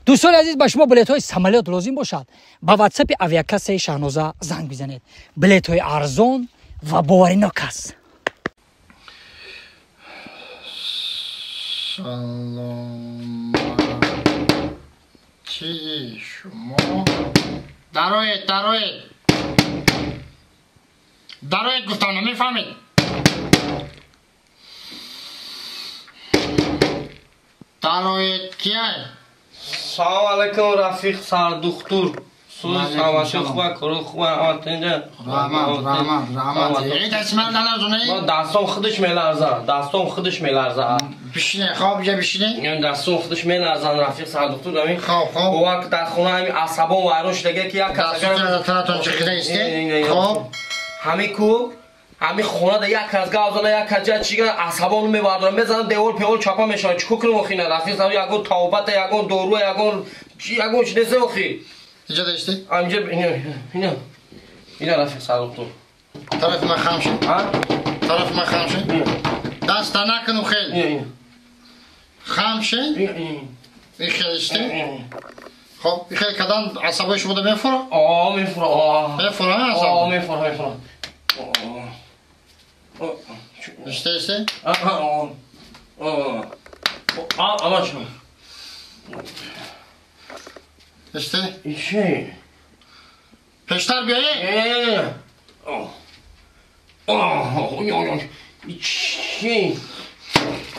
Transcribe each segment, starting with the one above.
Дӯстони азиз, ба шумо билетҳои самолёт лозим бошад, ба ватсапи авиакассаи Шаҳноза занг бизанед. Билетҳои арзон ва боваринок аст. Саломатии шумо. Дароед, дароед, дароед, гуфтам, намефаҳмед? Дароед, кияй? Салом алайкум, рафиқ сардухтур. Сузи хуба, кору хуба, аматинҷа. Раҳмат, раҳмат, раҳмат. Эй, дастмал наларзонӣ? Дастом худаш меларза, дастом худаш меларза. Бишине, хоб ҷа бишине. Дастом худаш меларзан, рафиқ сардухтур. Ҳамин хоб, хоб. Бовар ки дар хона ҳамин асабон вайрон шудага, ки як кас дастатон чиқида исте. Хоб. Ҳамин ку ҳамин хонада як кас гав зана, як кас ҷа чига асабон мебардорам, мезанам девор певор чапа мешавам. Чӣ кунам охина, рафиқ сар, ягон тавбата, ягон дору, ягон чи, ягон чи нест охи. Иҷа дашти? Инҷа, ина, ина. Ина, рафиқ сардухтур. Тарафи ман хам шед. А? Тарафи ман хам шед. Даста накуну хел. Хам шед. Ин хел исте. Хоб, ин хел кадан асабои шумо да мефура? О, мефура, о. Мефура, асаб? О, мефура, мефура. Исте, исте? О, о. А, ама чӣ? Исте? Ичи. Пештар биёе? Не. О. О, ичи.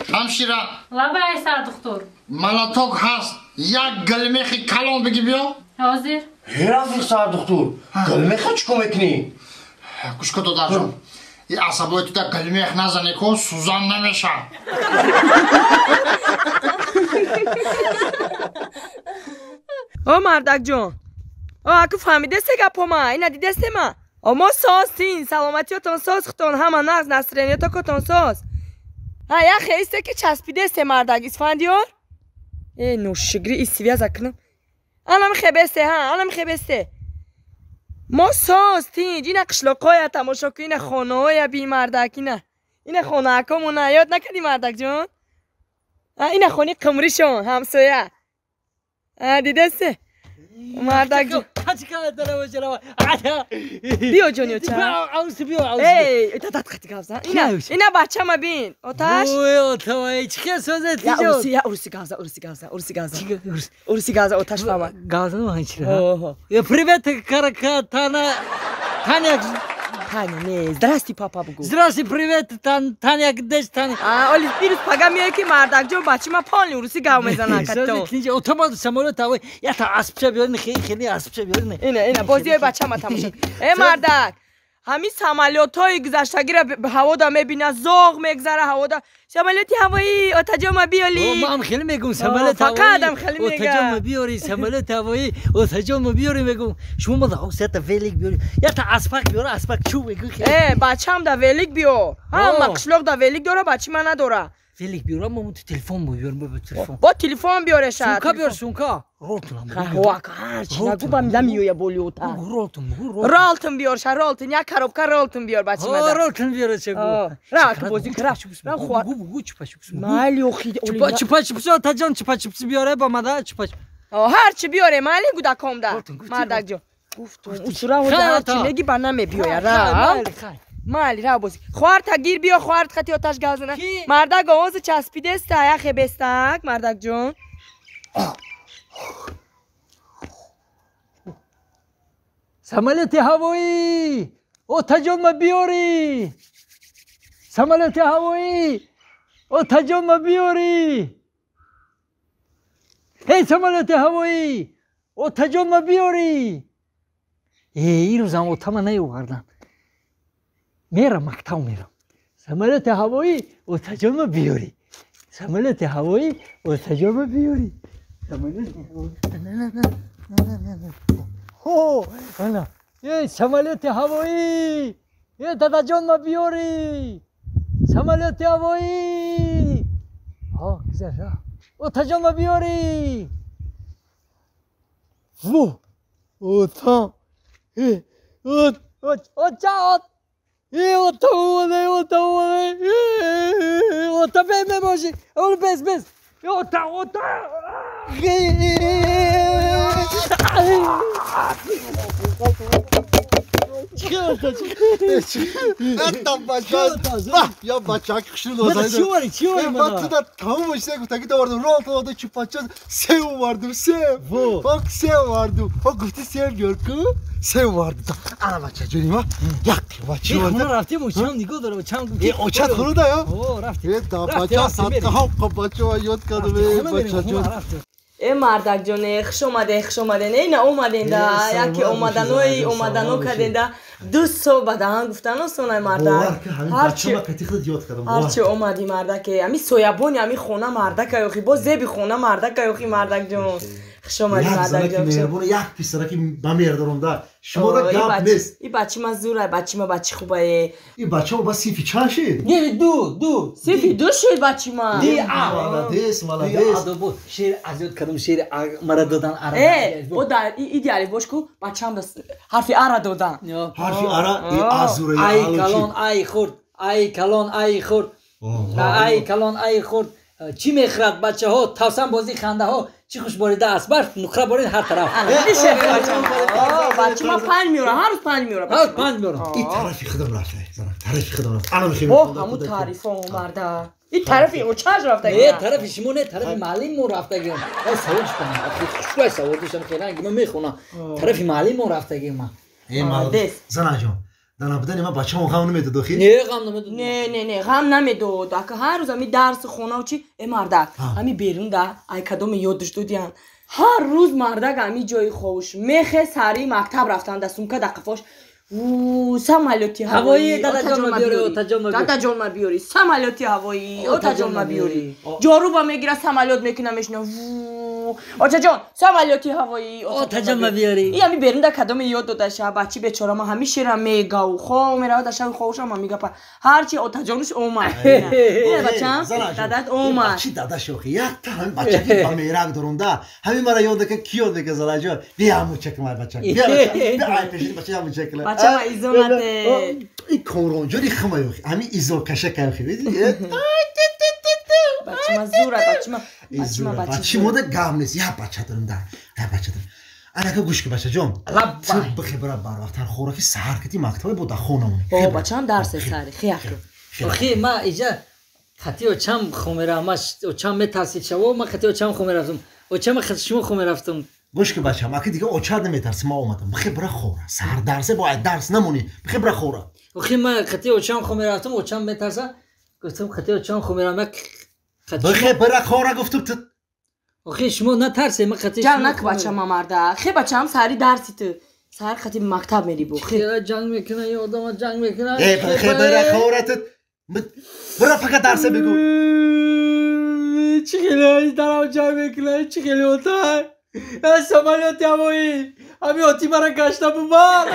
Ҳамшира. Лабай, сардухтур. Малаток ҳаст. Як гулмехи калон биги биё. Ҳозир. Э, рафиқ сардухтур, гулмеха чӣ кор мекунӣ? Гӯш кун, додарҷон. Ин асабои туда гулмех назане ко сӯзан намешавад. О, мардакҷон, о, аку фаҳмидесте гапома, ина дидестема? О, мо соз тин, саломатиётон соз, хутон ҳама нағз, настроениётокотон соз. Ҳа, як хеисте ки часпидесте, мардак Исфандиёр. Э, ношигри и связа кунам. Анам хебесте, ҳа, анам хебесте. Мо соз тинҷ, ина қишлоқоя тамошо кун, ина хонаоя би, мардак, ина. Ина хонаакомона ёд накардӣ, мардакҷон? А, ина хони қумришон, ҳамсоя. А, дидесте? Мардакҷон. Биё, ҷониёча. Эй, татат қати гап зан. Ина, ина бачама бин. Оташ. Ой, отай, чӣ хел созед? Я уруси, я уруси гап зан, уруси гап зан, уруси гап зан. Уруси гап зан, оташ фама. Гап зан чӣ? Оҳо. Привет, карака, Тана. Таня. Таня, не, здрасти, папа бугу. Здрасти, привет, Таня, где Таня? А, оли дирӯз пага меояд ки мардакҷон бачима полни уруси гап мезанад катто. Отама самолёт ҳавои, ята аспча биёрин, хеле хеле аспча биёрин. Ина, ина, бозиҳои бачама тамошо. Э, мардак, ҳамин самолётҳои гузаштагиро ҳавода мебина, зоғ мегзара ҳавода. Самолёти ҳавоӣ, отаҷома биёли. Ман хеле мегум самолёт ҳавоӣ. Фақат ам хеле мега. Отаҷома биёри, самолёт ҳавоӣ, отаҷома биёри мегум. Шумо мада ята велик биёри, ята аспак биёра, аспак чӯ мегум. Э, бачам да велик биё. Ҳама қишлоқ да велик дора, бачи ман надора. Велик биёра, мо телефон биёрем, бо телефон. Бо телефон биёреша. Сумка биёр, сумка. Ролтон. Ҳавак, ҳарчи нагу ба намеоя боли ота. Ролтон, Ролтон биёрша, ролтон, як коробка ролтон биёр бачи мада. Ролтон биёреша гу. Ра, бозӣ кра. Ра, гу, гу, чупа чупс. Майли охи. Чупа чупа чупс, отаҷон, чупа чупс биёре ба мада, чупа. Ҳарчи биёре, майли гудакомда. Мардакҷон. Гуфтум, усура ҳарчи меги ба намебиёя, ра. Майли, ра бозӣ. Хоҳарта гир биё, хоҳарт хати оташ гап зана. Мардак овози часпидеста, яхе бестак, мардакҷон. Самолёти ҳавоӣ, отаҷон ма биёрӣ. Самолёти ҳавоӣ, отаҷон ма биёрӣ. Эй, самолёти ҳавоӣ, отаҷон ма биёрӣ. Э, ирӯзам отама наёвардан. Мерам, мактаб мерам. Самолёти ҳавоӣ, отаҷон ма биёрӣ. Самолёти ҳавоӣ, отаҷон ма биёрӣ. Самолёти ҳавоӣ. Хо, ана. Эй, самолёти ҳавоӣ! Эй, дадаҷон ма биёрӣ. Самолёти ҳавоӣ! Ҳо, гузашт. Отаҷон ма биёрӣ. Во! Ота. Э, от, от, оча, от. Э, ота омада, ота омада. Э, ота бе мебошӣ. Ол без, без. Ота, ота. Я бачак хушнул. Чӣ вари? Ман туда тамом шуда гуфтаги довардам. Рол тода чупача сев вардум, сев. Бак сев вардум. О гуфти сев биёр ку? Сев вардум. Ана бача ҷони ма. Як бача вардум. Хона рафтем, очам нигоҳ дорам, очам. Э, очат хона я? О, рафтем. Э, да бача садқа ҳам бача ёд кардам, э, бача ҷон. Э мардак ҷоне, хуш омаден, хуш омаден. Э, на омаден да, яке омаданои омадано карден да. 2 сол ба даҳан гуфтан осонай мардак. Ҳарчи омадӣ мардаке, ами соябони ами хона мардака ёхи, боз зеби хона мардака ёхи мардак ҷон. Хуш омадӣ мардак ҷон. Меҳрубон як писараки ба меҳр дорам да. Шумо да гап нест. И бачи ма зурай, бачи ма бачи хубае. И бача ба синфи чанд шид? Не, ду. Синфи 2 шид бачи ма. Ди а. Молодец, молодец. Шеър аз ёд кардам, шеър мара додан ара. Э, бо да идеали бош ку бачам да ҳарфи ара додан. Ҳарфи ара и азура. Ай калон, ай хурд, ай калон, ай хурд. Ай калон, ай хурд. Чӣ мехӯрад бачаҳо? Тавсан бозӣ хандаҳо. Чӣ хуш борида аст барф, нуқра борид ҳар тараф. Бачи ма 5 меёрам, ҳар рӯз 5 меёрам. Ҳар 5 меёрам. И тарафи худам рафта, тарафи худам рафта. Ана мехоҳем. Бо ҳамун таърифо марда. И тарафи очаш рафта. Не, тарафи шумо не, тарафи муаллим мо рафтагим. Ай саволш кунам. Хушрӯй савол доштам, хеле ман мехонам. Тарафи муаллим мо рафтагим ман. Э, молодец. Занаҷон, дар набудани ман бачаам ғам намедод охи? Не, ғам намедод. Не, не, не, ғам намедод. Ака ҳар рӯз ами дарси хонау чи, э мардак, ами берун да, ай кадоме ёдш додиян. Ҳар рӯз мардак ами ҷои ховуш мехе сари мактаб рафтан да сумка да қафош. Самолёти ҳавоӣ, дадаҷон ма биёри, отаҷон ма биёри. Дадаҷон ма биёри, самолёти ҳавоӣ, отаҷон ма биёри. Ҷоруба мегира, самолёт мекуна, мешина. Очаҷон, самолёти ҳавоӣ, отаҷон ма биёри. И ами берун да кадоме ёд додаша, бачи бечора ма ҳами шера мегав, хов мерава да шаби ховушам ма мегапа. Ҳарчи отаҷонуш омад. Ина бачам, дадат омад. Бачи дадаш охи, якта ҳами бачаки ба мерак дорум да. Ҳами мара ёд дека ки ёд дека занаҷон. Бия ҳамучак май бачак. Бия бачак, бия ай пешини бача ҳамучак. Бачама изонате. И комронҷони хама ёхи, ҳами изокашака ёхи. Бачима зура, бачима. Бачи мода гап нест, як бача дорам да, як бача дорам. Анака гӯш ки бачаҷон, ту бихебара барвақттар хӯроки саҳар кати мактабе бо да хонамон. О, бачам дарсе сари, хияк. Охи, ма иҷа хати очам хо меравам, ма очам метарсид шаво, ма хати очам хо мерафтам. Очам хати шумо хо мерафтам. Гӯш ки бачам, аки дига очар наметарси, ма омадам. Бихебара хӯра, саҳар дарсе бояд дарс намонӣ, бихебара хӯра. Охи, ма хати очам хо мерафтам, очам метарса. Гуфтам хати очам хо меравам, бихебара хӯра гуфтам ту. Охи, шумо натарсе, ма хати ҷанг нак бачама марда. Хе бачам сари дарси ту. Саҳар хати мактаб мери бо. Хе ҷанг мекуна, ё одама ҷанг мекуна. Э, бихебара хӯра ту. Бира фақат дарсе бигӯ. Чӣ хеле дарам ҷанг мекуна, чӣ хеле отай. Э, самолёти ҳавоӣ. Ами оти мара гашта бубар.